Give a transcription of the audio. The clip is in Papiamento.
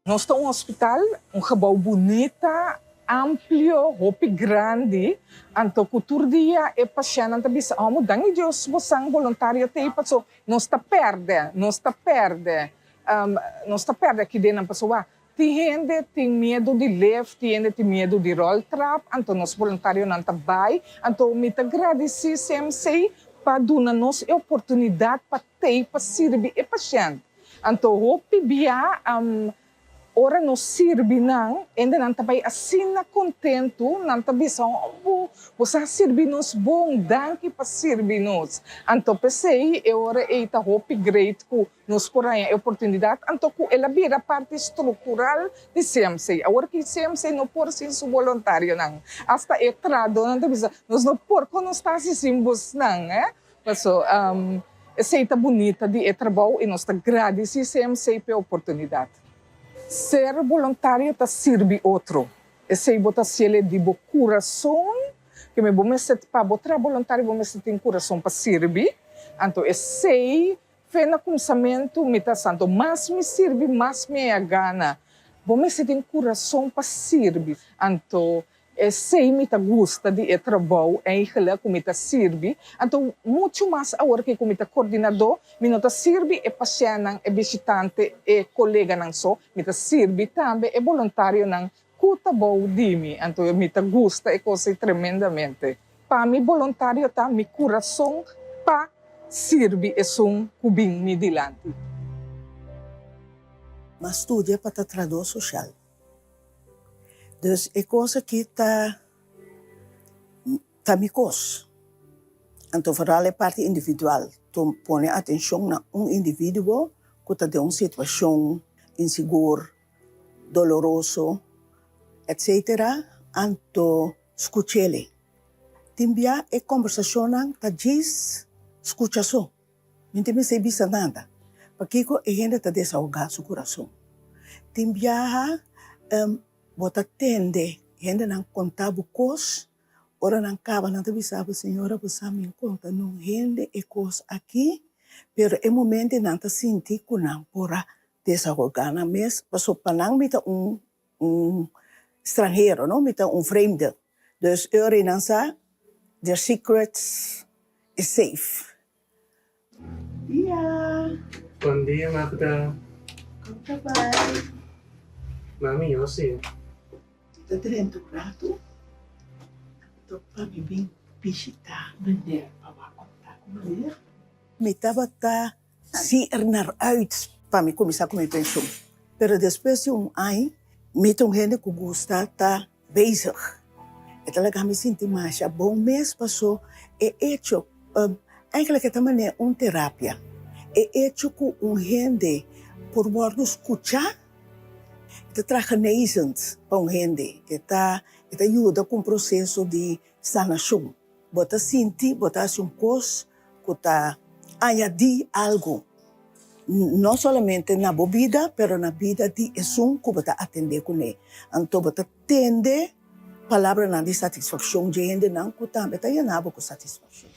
Nos ta un hospital, un gebouw bunita, amplio, hopi grandi, anto ku tur dia e pashèntnan ta bisa, "Oh, danki Dios bosan voluntario t'ei paso nos ta pèrdè, nos ta pèrdè, nos ta pèrdè aki den nan paso tin hende tin miedu di lift, tin hende tin miedu di roltrap, anto nos voluntarionan ta bai." Anto mi ta gradisí CMC pa duna nos e oportunidat pa t'ei pa sirbi e pashènt. Anto hopi bia ora nos sirbi nan, hendenan ta bai asina kontentu, nan ta bisa, "Oh, bo a sirbi nos bon, danki pa sirbi nos." Anto p'esei e ora ei ta hopi great ku nos por haña e oportunidat, anto ku el a bira parti struktural di CMC. Awor ku CMC no por sin su voluntarionan. Hasta e trahadónan ta bisa, "Nos no por ku nos ta sin bosnan, eh?" So, esei ta bunita di e trabou i nos ta gradisí CMC pa e oportunidat. Ser voluntario ta sirbi otro. Esei bo ta hasié di bo kurason, ke men bo mester pa bo traha voluntario bo mester tin kurason pa sirbi. Anto esei for na kuminsamentu mi ta santo mas mi sirbi mas mi gana. Bo mester tin kurason pa sirbi. Anto esei mi ta gusta di e trabou eigenlijk ku mi ta sirbi. Anto muchu mas awor ku mi ta koordinadó, mi no ta sirbi e pashèntnan, e bishitante, e koleganan so, mi ta sirbi tambe e voluntarionan ku ta bou di mi. Anto mi ta gusta e kos tremendamente. Pa mi voluntario ta mi kurason pa sirbi esun ku bin mi dilanti. M'a studia pa trahadó sosial. Dus e kos aki ta ta mi kos. Anto vooral e parti individual. To pone atenshon na un individuo ku ta den un situashon insigur, doloroso, etc. Anto skuch'é. Tin bia e kombersashonnan ta djis skucha so. Mi no mester bisa nada. Pakiko e hende ta desahogá su kurason. Tin biaha bo ta tende hendenan konta bo kos, ora nan kaba nan ta bisa bo, "Señora, bo sa mi konta niun hende e kos aki," pero e momento nan ta sinti ku nan por a desahogá nan mes, paso pa nan mi ta un stranhero, no? Mi ta un vreemde. Dus ora nan sa, their secrets is safe. Dia. Bon dia, Magda. Kon ta bai? Mami, yo sí. Ta drenta un ratu. Anto pa mi bin bishitá meneer pa wak konta ku meneer. Mi tabata zie er naar uit pa mi kuminsá ku mi penshun. Pero despues di un aña, mi ta un hende ku gusta ta bezig. E ta laga mi sinti masha bon mes paso e echo, eigenlijk e ta manera un terapia. E echo ku un hende por wòrdu skuchá, e ta traha genezend pa un hende. E ta e ta yuda ku un proseso di sanashon. Bo ta sinti bo ta hasi un kos ku ta añadí algu, no solamente na bo bida, pero na bida di esun ku bo ta atendé kuné. Anto bo ta tende palabranan di satisfakshon dje hendenan ku tambe ta yena bo ku satisfakshon.